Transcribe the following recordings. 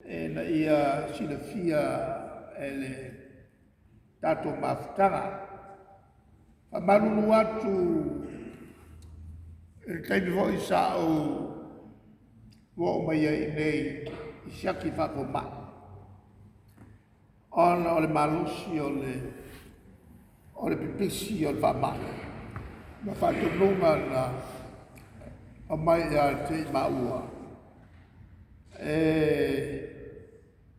Ina ia silafia e le tatou mafutaga. Faamalulu atu i le taimi foi sa ou oo mai ai i inei i siaki faafomai, ona o le malosi o le pipisi o le faamai ma faatonuga na aumai ia te i maua,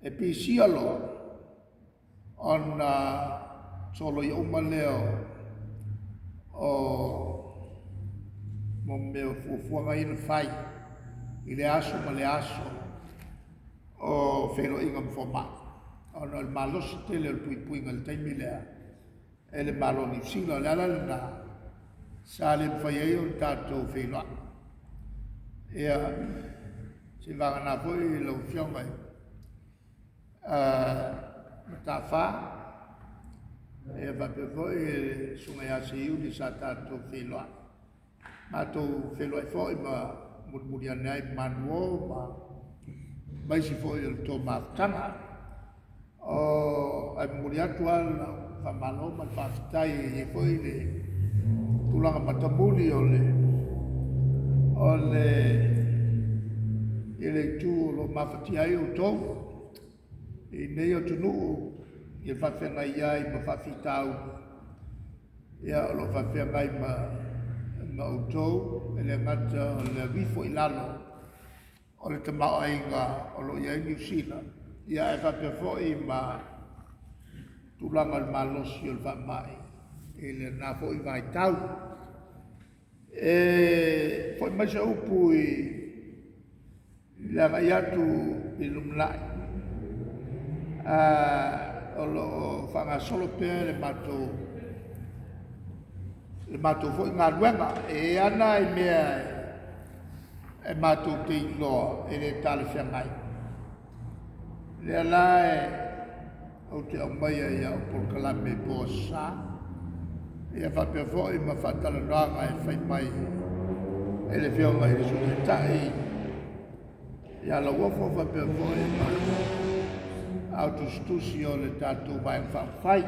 e pisia loa ona soloia uma lea o mea o fuafuaga ia na fai i le aso ma le aso o feiloaiga ma fomai, ona o le malosi tele o le puipuiga i le taimi lea e le Malo o Niu Sila. O le ala lena sa le mafai ai ona tatou feiloai. Ia, seivagana foi lau Afioga i Mataafa, ia faapea foi le Susuga ia Seiuli sa tatou feiloai. Matou feiloai foi ma mulimuli ane ai manuo ma isi foi o le tou mafutaga. Ae momoli atu lava lau faamalo ma le faafetai, e i ai foi le tulaga matamuli o le i le itu o lo o mafatia ai outou i nei atunuu i le faafeagai ai ma faafitauli, ia o lo o faafeagai ma outou, e le gata o le alu ifo i lalo o le tamaoaiga o lo o i ai Niu Sila, ia ae faapea foi ma tulaga o le malosi o le faamai i lena foi vaitau. E foi mai se upu i le agai atu i le lumanai, o lo o faagasolo pea le matou foi galuega. E i ai lava nai mea e matou te iloa e le talafeagai, lea la ou te aumaia i au polokalame po o Aso Sa, ia faapea foi ma faatalanoaga e fai mai e le Afioga i le Sui Taitai ia Lauofo faapea foi ma ao tusitusi o le tatou Vaega Faaupufai.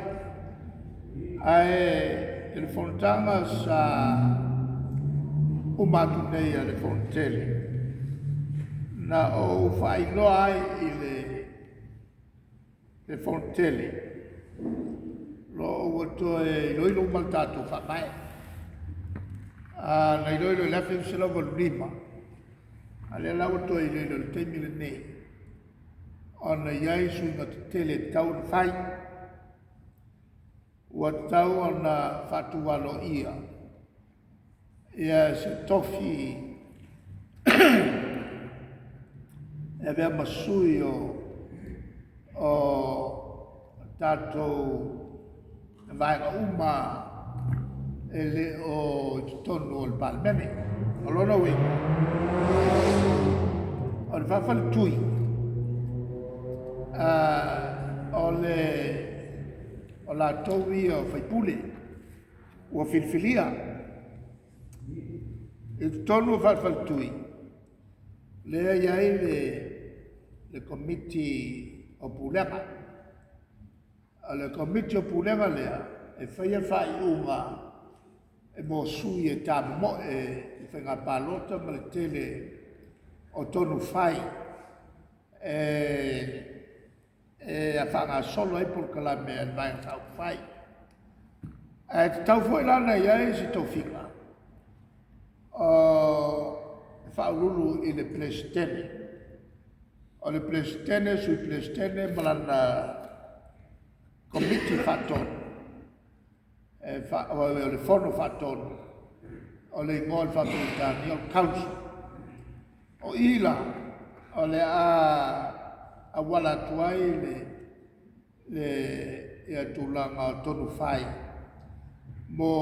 Ae i le fonotaga sa uma atu nei a le Fono Tele, na ou faailoa ai i le Fono Tele, ua toe iloilo uma le tatou Faavae. Na iloilo i le 1985, a o lea la ua toe iloilo i le taimi lenei, ona e i ai suiga tetele e tatau ona fai. Ua tatau ona faatu aloaia se tofi e avea ma sui o tatou vaega uma e le o i totonu o le Palemene. O lona uiga, o le faafaletui, o latou ia o faipule ua filifilia. I totonu o falefaletui, lea e i ai le Komiti o Pulega. O le Komiti o Pulega lea, e faia faaiuga mo sui e tamomoe i faiga palota ma le tele o tonu fai e faagasolo ai polokalame a le Vaega Faaupufai. Ae tatau foi la ona i ai se tofiga e faauluulu i le Peresetene. O le Peresetene, Sui Peresetene ma lana Komiti Faatonu, o le Fono Faatonu, o le igoa o le faa-Peretania o le Council. O i la o le a auala atu ai le tulaga o tonu fai mo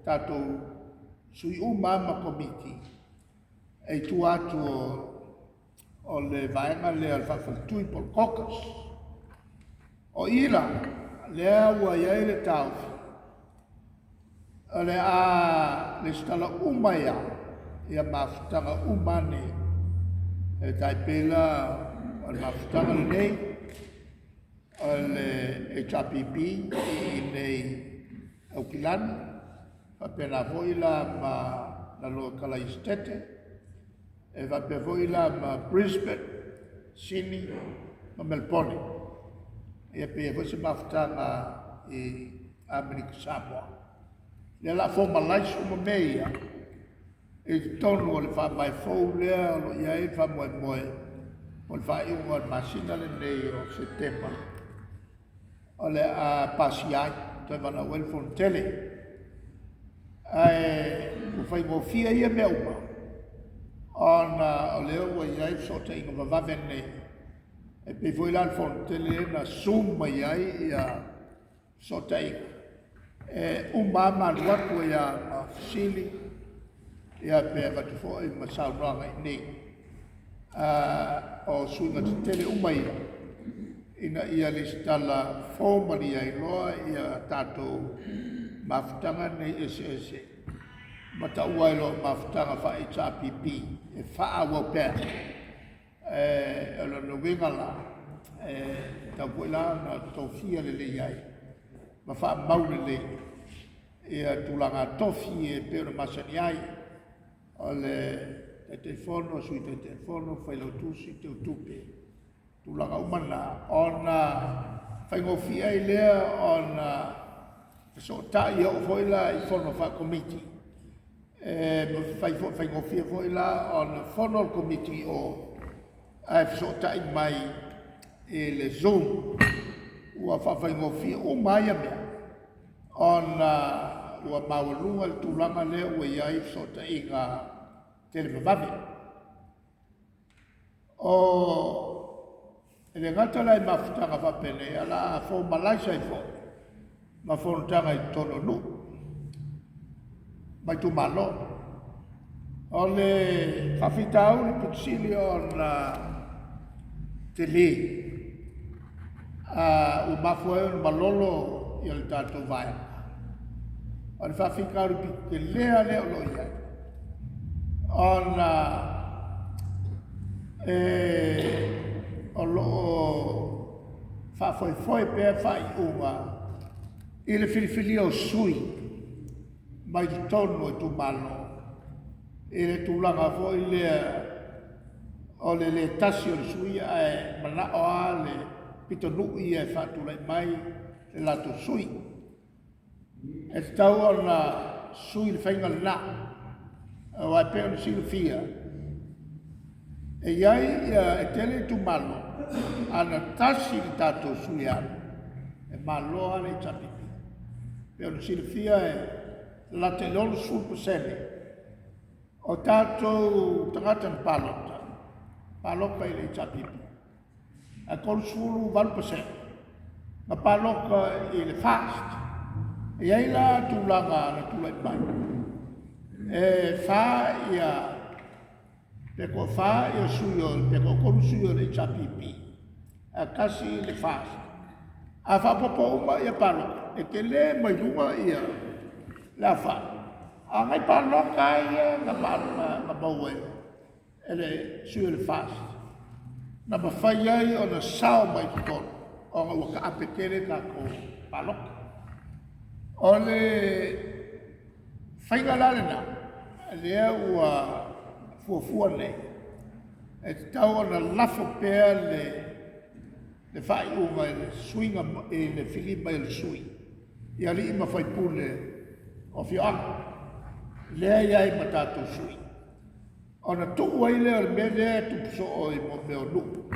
tatou sui uma lava ma komiti e i tua atu o le vaega lea o le faafaletui po o le caucus. O i la, lea ua i ai le taofi, o le a resitala uma ai lava mafutaga uma lava nei, e tai pei la O le mafutaga lenei o le HRPP i inei i Aukilani, faapena foi la ma Kalaisitete, e faapea foi la ma Brisbane, Sini ma Melepone. Ia pe i ai foi se mafutaga i Amerika Samoa. O lea o le a formalize uma mea ia i totonu o le faavae fou lea o lo o i ai le faamoemoe o le faaiuga o le masina lenei o Setema o le a pasia ai, toe valaau ai le Fono Tele. Ae ua faigofie ia mea uma ona o lea ua i ai fesootaiga vavave nei, e pei foi la o le Fono Tele na zoom mai ai ia fesootaiga, e uma lava ma alu atu ai lava ma fesili, ia pe avatu foi ma saunoaga i inei. O suiga tetele uma ia ina ia resitala formally ai loa ia tatou mafutaga nei eseese ma taua ai loa o mafutaga faa-HRPP e faaauau pea. O lona uiga la, e tatau foi la ona tofia lelei ai ma faamau lelei ia tulaga tofi e pei ona masani ai, o le Taitaifono, Sui Taitaifono, Failautusi, Teutupe, tulaga uma na, ona faigofie ai lea ona fesootai, e oo foi la i fono faakomiti, e faigofie foi la ona fono le komiti i o ae fesootai mai i le Zoom. Ua faafaigofie uma lava ia mea ona ua maualuga le tulaga lea ua i ai fesootaiga televavave. E le gata la i mafutaga faapenei, ae o le a formalize ai foi ma fonotaga i totonu o nuu ma itumalo. O le faafitauli pito sili ona tele ua mafua ai ona malolo le tatou vaega, o le faafitauli pito tele lava lea o lo o i ai, ona o lo o faafoefoe pea faaiuga i le filifilia o sui mai totonu o itumalo i le tulaga foi lea o le le tasi o le sui ae manao lava le pitonuu ia e faatulai mai le latou sui. E tatau ona sui le faiga lena, aua e pei ona silafia, e i ai e tele itumalo, ana tasi le tatou sui e alu, e malo lava le HRPP. E pei ona silafia e lata i le 60% o tatou tagata na palota, palota i le HRPP, ae 38% na palota i le FAST. E i ai la tulaga na tulai mai, e fa ia pe toafa ia sui o pe toatolu sui o le HRPP ae tasi le FAST. A faaopoopo uma ia palota, e tele mai luga ia le aofai, a o nai palota lava ia na maua e le sui o le FAST, na mafai ai ona sao mai i totonu ona ua taape tele tatou palota. O le faiga la lena, lea ua fuafua nei, e tatau ona lafo pea le faaiuga i le suiga i le fili mai o le sui i alii ma faipule o afioaga, lea e i ai ma tatou sui, ona tuu ai lea o le mea lea e tupu soo i mea o nuu,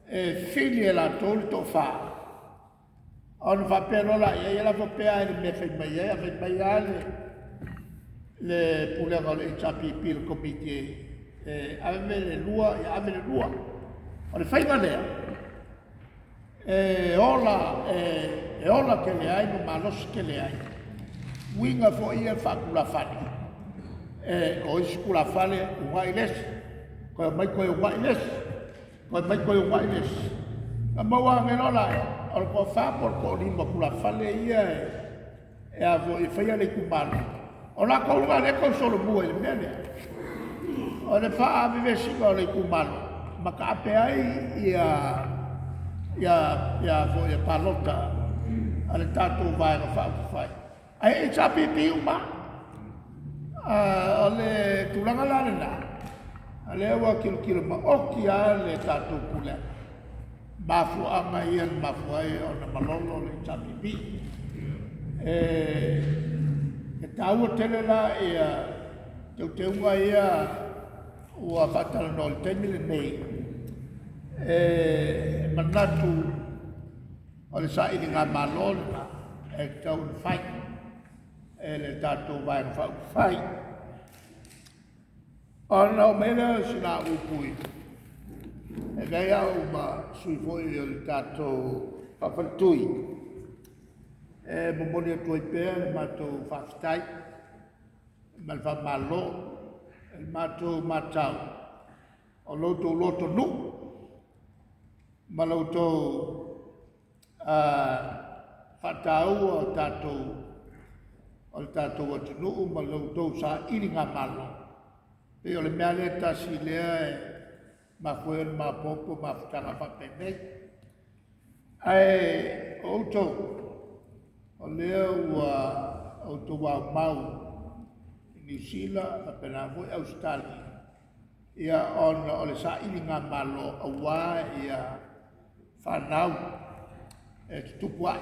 e fili e latou le toafa, ona faapea loa laia, ia lafo pea lava i le mea e fai mai ai, a fai mai lava le pulega o le HRPP i le komiti e ave le lua, ia ave le lua. O le faiga lea, e ola, e ola tele ai ma malosi tele ai uiga foi ia faatulafale. O isi tulafale uunai le isi, toe omai toe uunai le isi, toe omai toe uunai le isi. Ona maua ane loa lea, o le toafa po o le toalima o tulafale ia e faia le itumalo, o latou lena o lea e tausolomua i le mea lea, o le faavevesiga o le itumalo. mataape ai ia ia ia foi ia palota a le tatou Vaega Faaupufai ae HRPP uma. O le tulaga la lena, lea ua tilotilo maoti lava le tatou Pulega, mafuaaga ia na mafua ai ona malolo le HRPP. E taua tele la ia teuteuga ia ua faatalanoa i le taimi lenei, e manatu o le sailigamalo lena e tatau ona fai e le tatou Vaega Faaupufai. Ona oo mai lea o sina au upu i e avea ai au ma sui foi o le tatou faafaletui, e momoli atu ai pea le matou faafetai ma le faamalo. I le matou matau, o lo outou lotonuu ma lo outou faataua o tatou o le tatou atunuu ma lo outou sailigamalo, pei o le mea lea e tasi lea e mafua ai ona maopoopo mafutaga faapenei. Ae o outou, o lea ua outou aumau i Niu Sila faapena foi Ausetalia, ia ona o le sailigamalo aua ia fanau e tutupu ae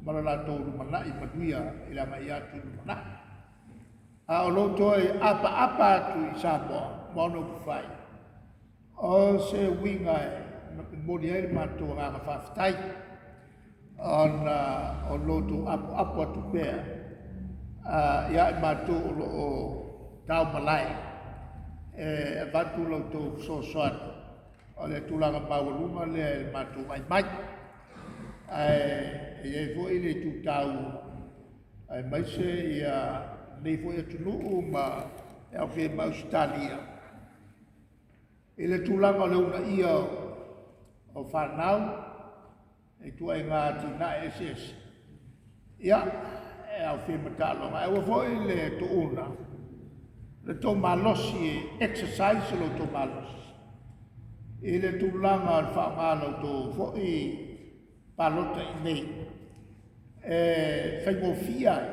ma lo latou lumanai manuia i le agai atu i le lumanai. A o lou toe apaapa atu i Samoa ma ona upufai, o se uiga e momoli ai le matou agaga faafetai, ona o lo outou apoapo atu pea ia i matou o lo o taumalae, e avatu la outou fesoasoani. O le tulaga maualuga lea i le matou vaimai. Ae e i ai foi le itu taua, aemaise ia nei foi atunuu ma e aofia ai ma Ausetalia, i le tulaga o le uunaia o fanau i ituaiga atinae eseese, ia, e aofia ai ma taaloga. Ae aua foi le tuuna le tou malosi e exercise lo outou malosi i le tulaga o le faaaoga o la outou foi palota i inei, e faigofie ai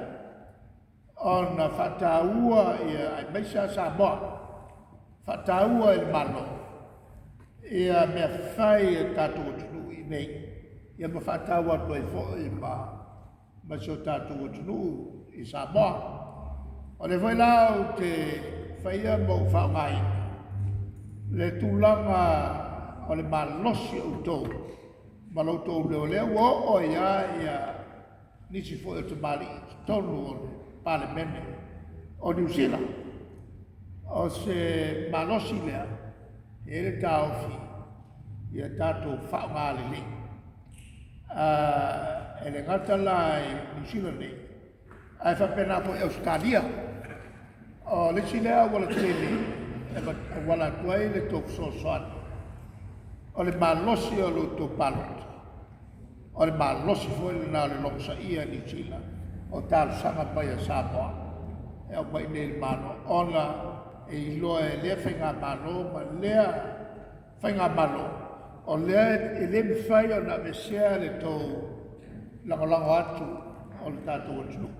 ona faataua ia aemaise lava Samoa, faataua e le Malo ia mea fai a le tatou atunuu i inei, ia ma faataua atu ai foi ma si o tatou atunuu i Samoa. O lea foi la ou te faia ma ou faaaogaina le tulaga o le malosi o outou ma lo outou leo, lea ua oo ai lava ia nisi foi o tamalii i totonu o le Palemene o Niu Sila. O se malosi lea, e i ai le taofi, ia tatou faaaoga lelei. E le gata la i Niu Sila nei, ae faapena foi i Ausetalia. O le isi lea auala tele e auala atu ai le tou fesoasoani, o le malosi o lo outou palota, o le malosi foi lena o le logosaia e Niu Sila o talosaga mai a Samoa e aumai i inei i le Malo, ona e iloa e lea faigamalo ma lea faigamalo, o lea e le mafai ona aveesea le tou lagolago atu o le tatou atunuu.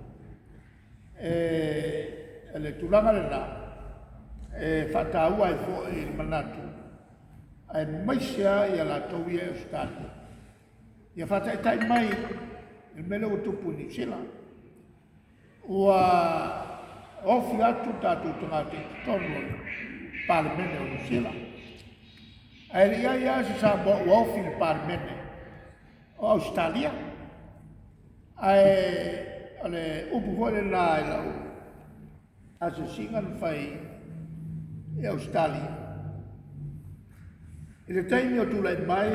E le tulaga lena e faataua ai foi le manatu, aemaise lava ia latou ia e Ausetalia, ia faataitai mai i le mea lea ua tupu i Niu Sila. Ua ofi atu tatou tagata i totonu o le Palemene o Niu Sila, ae le i ai lava se Samoa ua ofi i le Palemene o Ausetalia. Ae o le upu foi lena i lau asiasiga na fai i Ausetalia, i le taimi o tulai mai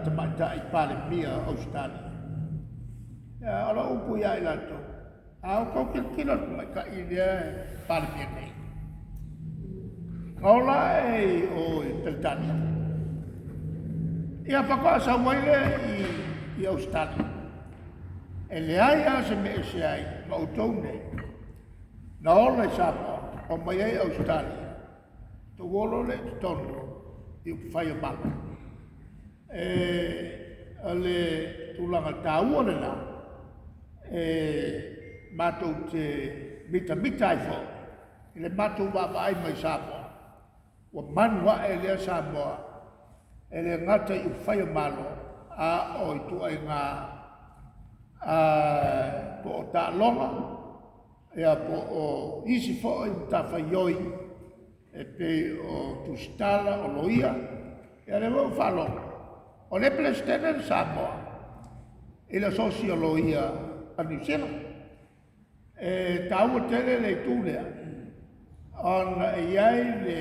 tamaitai Palemia o Ausetalia, o lau upu ia i latou, a outou tilotilo i le tamaitai lea e Palemia nei, na ola ae i o i Peretania, ia faatoa sau ai lea i Ausetalia. E leai lava se mea e ese ai ma outou nei, na ola i Samoa, omai ai Ausetalia, outou o loa lea i totonu i upufai o Malo. E, o le tulaga taua lena e matou te mitamita ai foi i le matou vaavaai mai Samoa, ua manu ae lea Samoa e le gata i upufai o Malo, a o ituaiga po o taaloga, ia po o isi foi matafaioi e pei o tusitala, o loia, ia lea foi ua faalogo, o lea e Peresetene le Samoa i le Asosi o Loia a Niu Sila. E taua tele le itu lea, ona e i ai le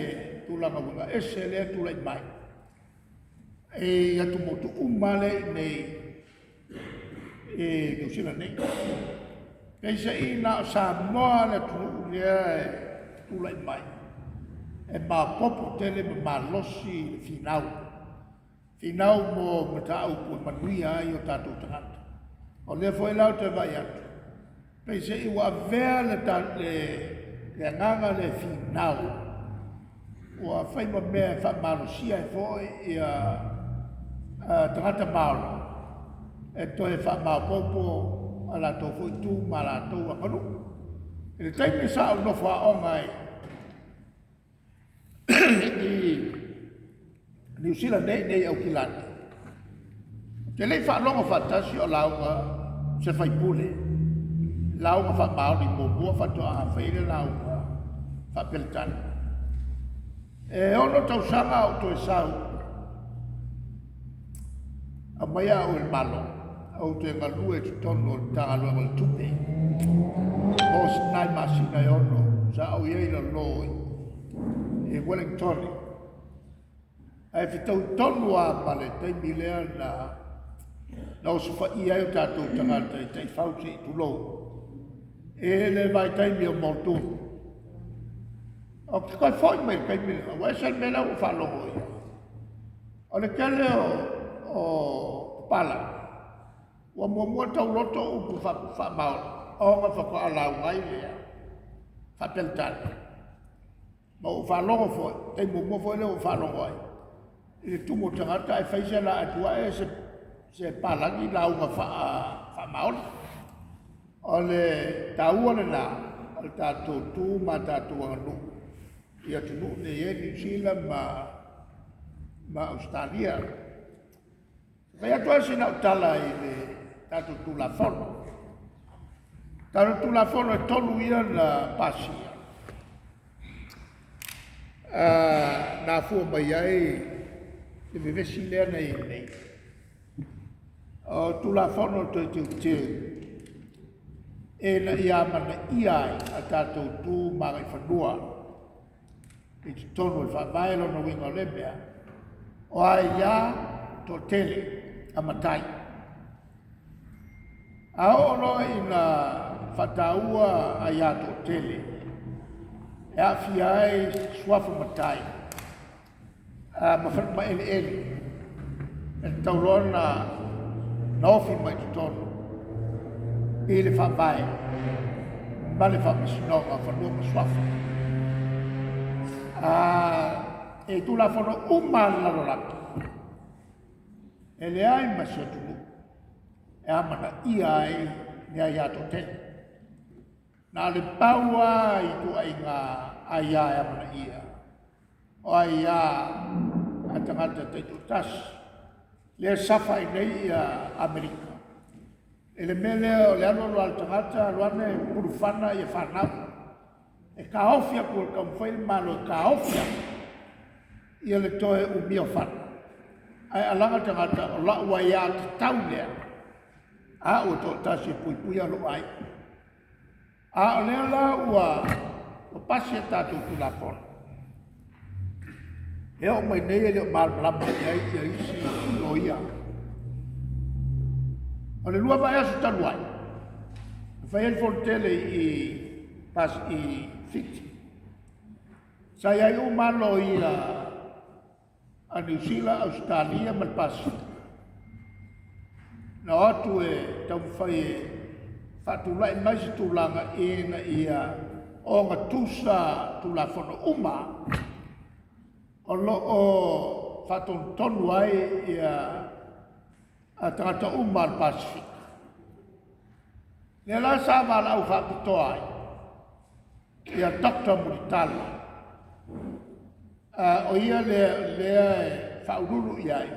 tulaga uiga ese lea e tulai mai i atumotu uma lea i inei i Niu Sila nei. Peiseai na o Samoa le atunuu lea e tulai mai e maopoopo tele ma malosi le finau, finau mo mataupu e manuia ai o tatou tagata. O lea foi la ou te vaai atu, peiseai ua avea le agaga lea e finau, ua fai ma mea e faamalosia ai foi ia tagata maoli e toe faamaopoopo a latou foi tu ma a latou aganuu. I le taimi sa ou nofo aoga ai i Niu Sila nei i Aukilani, ou te le i faalogo faatasi o lauga se faipule, lauga faamaoni muamua faatoa fai ai le lauga faa-Peretania. E 6 tausaga ou toe sau, aumai au e le Malo, ou te galue i totonu o le Matagaluega o le Tupe mo nai masina e 6, sa ou i ai i lalo i Wellingtone. Ae fetaui tonu lava ma le taimi lea na osofaia ai o tatou tagata i taifau se i tulou, i le vaitaimi o Muldoon. Ou te toe foi mai i le taimi lena, ua ese le mea la ua ou faalogo i ai. O le tele o papalagi, ua muamua tauloto upu faamaoni, ona faatoa lauga ai lea faa-Peretania. Ma ua ou faalogo foi, taimi muamua foi lea ua ou faalogo ai i le tumu o tagata ae fai se ae tuu ae se palagi lauga faamaoni. O le taua lena o le tatou tu ma tatou aganuu i atunuu nei e i ai Niu Sila ma Ausetalia. Fai atu lava sina au tala i le tatou Tulafono. Tatou Tulafono e 3 ia na pasia, na afua mai ai le vevesi lea na i ai nei. O Tulafono Toe Teuteu ina ia amanaia ai a tatou tu ma agaifanua i totonu o le Faavae. Lona uiga o lea mea, o aia toatele a matai. A oo loa ina faataua aia toatele e aafia ai suafa matai ma fanumaeleele, e tatau loa na ofi mai totonu i le Faavae ma le Faamasinoga o Fanua ma Suafa. E Tulafono uma lava le lalolagi, e leai ma se atunuu e amanaia ai ni aia toatele. Na o le pau lava ituaiga aia e amanaia, o aia a tagata taitoatasi, lea e suffer ai nei Amerika i le mea lea o le alu alu lava o le tagata alu ane pulufana ia fanau. E taofi atu e taumafai le Malo e taofi atu ia le toe umia o fana, ae alaga tagata o lau aia tatau lea, a ua toatasi e puipuia lou aiga. A o lea la ua pasi a tatou Tulafono, e oo mai nei e le o malamalama i ai ia isi loia. O le 2 vaiaso talu ai, na fai ai le fonotele i Fiti. Sa i ai uma loia a Niu Sila, Ausetalia ma le Pasefika. Na o atu e taumafai e faatulai mai se tulaga ina ia ogatusa Tulafono uma o lo o faatonutonu ai ia tagata uma o le Pasefika. Lea la sa valaau faapitoa ai ia Dr. Mulitalo, o ia lea e faauluulu i ai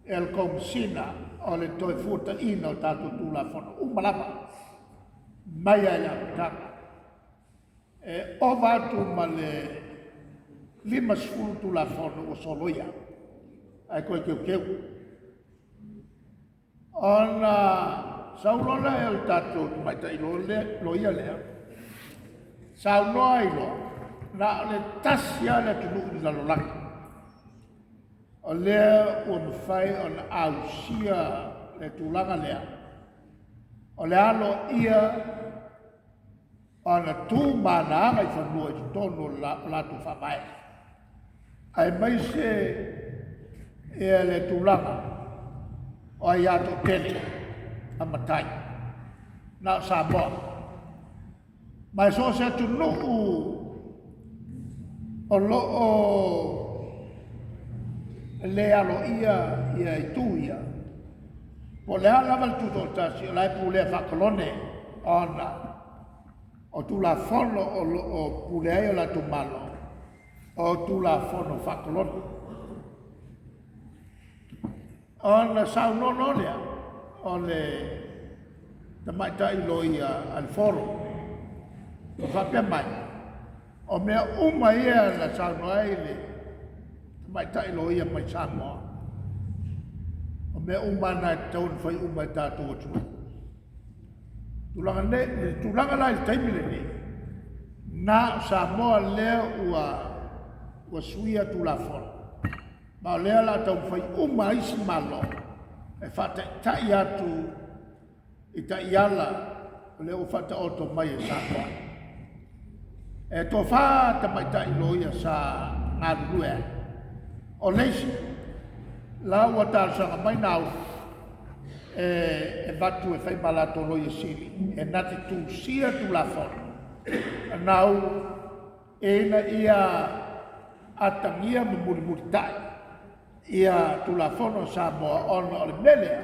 le Komesina o le Toefuataiga o tatou Tulafono uma lava mai lava i le amataga. E ova atu ma le 50 Tulafono ua soloia ae toe teuteu. Ona sau loa lea o le tatou tamaitai loia lea, saunoa ai loa, na o le tasi lava le atunuu i le lalolagi o lea ua mafai ona ausia le tulaga lea, o le aloaia ona tu ma ana agaifanua i totonu o lo latou faavae, aemaise le tulaga o aia toatele a matai, na o Samoa. Ma so o se atunuu o lo o le aloaia itu ia, po o le a lava le tutoatasi, o la e pulea faa-kolone ona o Tulafono o lo o pulea ai o latou Malo, o Tulafono faa-kolone. Ona saunoa loa lea o le tamaitai loia a le Forum ma faapea mai, o mea uma ia na saunoa ai le tamaitai loia mai Samoa, o mea uma lava na e tatau ona fai uma e tatou atunuu. Le tulaga la i le taimi lenei, na o Samoa lea ua suia Tulafono, ma o lea o le a taumafai uma lava isi Malo e faataitai atu i taiala o lea ua faataoto mai e Samoa. E toafa tamaitai loia sa galulue ai. O le isi, la ua talosaga mai Nauru e avatu e fai ma latou Loia Sili e na te tusia Tulafono a Nauru ina ia atagia ma mulimulitai ia Tulafono a Samoa, ona o le mea lea,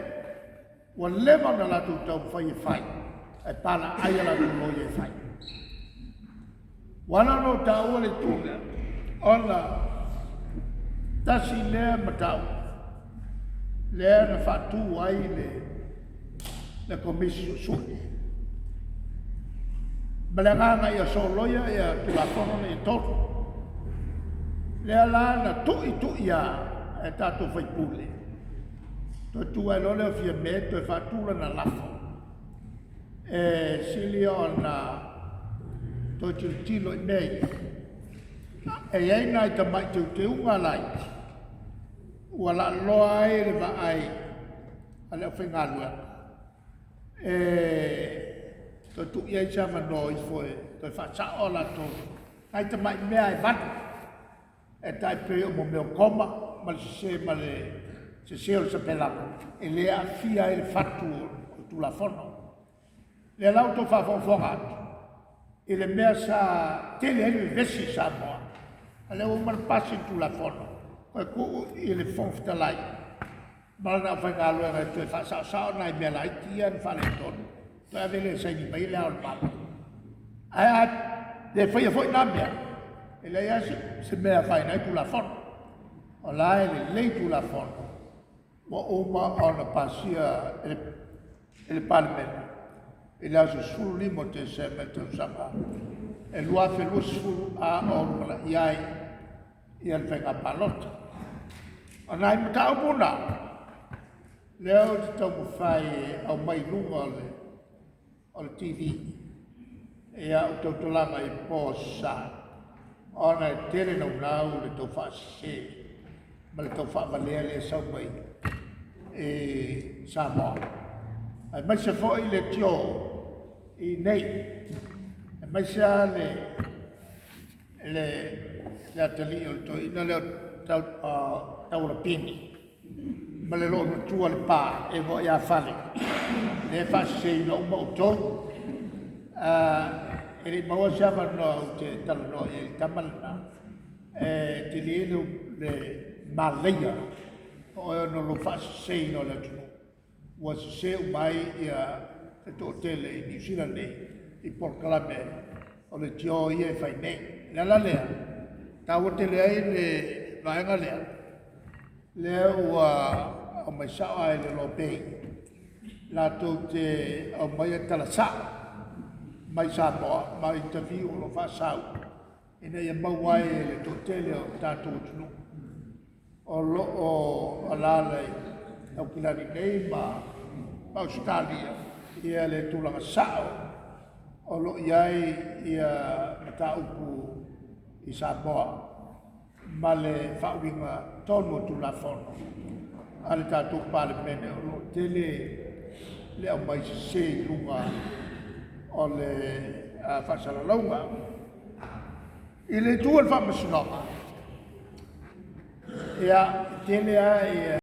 ua leva ona latou taumafai e fai, ae palaaai a latou loia e fai. Ua ala ona ou taua le itu lea, ona tasi lea mataupu lea na faatu ai le Komisi Suesue. Ma le agaga ia soloia ia Tulafono nei e 3. Lea la na tuitui lava e tatou sui usufono, toe tu ae loa le Fiame toe faatu lana lafo, e sili ona toe tilotilo i mea ia. E i ai nai tamai teuteuga laiti ua laaloa ai le vaai a le aufaigaluega e toe tuu i ai se avanoa ifo e toe faasao a latou nai tamai mea e 8, e tai pei o mea o koma ma le sese ma le sese o le sapelaga, e le aafia ai le fatu o le Tulafono. Lea la ua outou faafogafoga atu i le mea sa tele ai le vevesi i Samoa, a o lea ua uma ona pasi le Tulafono, toe tuu i le Fofoga Fetalai ma lana aufaigaluega e toe faasaosao nai mea laiti ia na faaletonu, toe ave lea e saini mai Le Ao o le Malo. Ae a le faia foi na mea, e leai lava se mea e afaina ai Tulafono. O la e lelei Tulafono ua uma ona pasia e le Palemene i le aso 15 o Tesema i le tausaga e 2020 a o lumanai ai le faiga palota. O nai mataupu na, lea ou te taumafai e aumai i luga o le TV ia ou tautalaga i po aso Sa, ona e tele naunau le taufaasese ma le taufaavalea lea e sau mai i Samoa, aemaise foi le tio i inei, aemaise lava le atalii o le toeaina lea o Taualapini ma le loomatua Lepa Eva ia Fale, lea e faaseseina uma outou. E le i maua se avanoa ou te talanoa i ai i le tama lena, e tele le malaia o oe ona o lou faaseseina o le atunuu, ua sese uma ai le toatele i Niu Sila nei i polokalame o leitio ia e fai nei. O le ala lea e taua tele ai le vaega lea, lea ua aumai sao lava e le Law Bay latou te aumaia tala sao mai Samoa ma interview o lo o faasau ina ia maua ai e le toatele o le tatou atunuu o lo o alaala i Aukilani nei ma Ausetalia le tulaga sao o lo o i ai mataupu i Samoa ma le faauiga tonu o Tulafono a le tatou Palemene o lo o tele le aumai sese i luga o le faasalalauga. I le itu o le Faamasinoga, ia, e tele lava